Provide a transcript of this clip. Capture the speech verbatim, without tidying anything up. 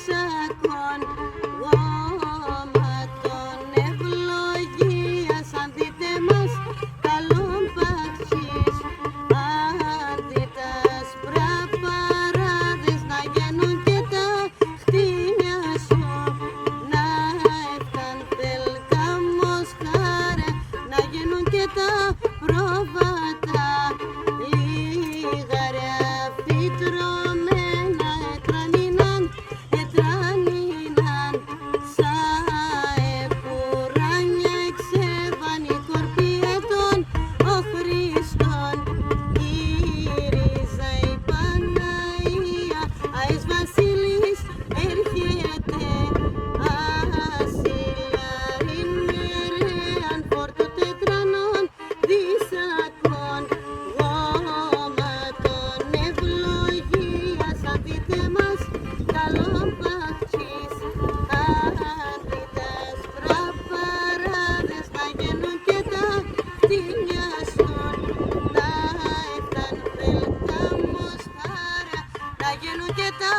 Σακόν γόματον ευλογίας, αν δίτε μας καλόν παχτσίς. Αντί τας πραπαράδες να γένουν και τα χτίνια σου, να ευτάν πελκάμος χάρε, να γένουν και τα πρόβατα λιγαρεά, φυτρωμένα, ετράνιναν, ετράνιναν, σα επουράνια εξέβαν η σκορπία ατών οχρήστων, γύριζα η Παναΐα, αες Βασιλείς έρχεται, ας ήλιαρ ην μερέαν φόρτο τετρανών, δισακόν γόματον ευλογίας, αν δίτε μας καλόν παχτσίς. Αντί τας πραπαράδες να γένουν και τα χτίνια σου, να ευτάν πελκάμος χάρε, να γένουν και τα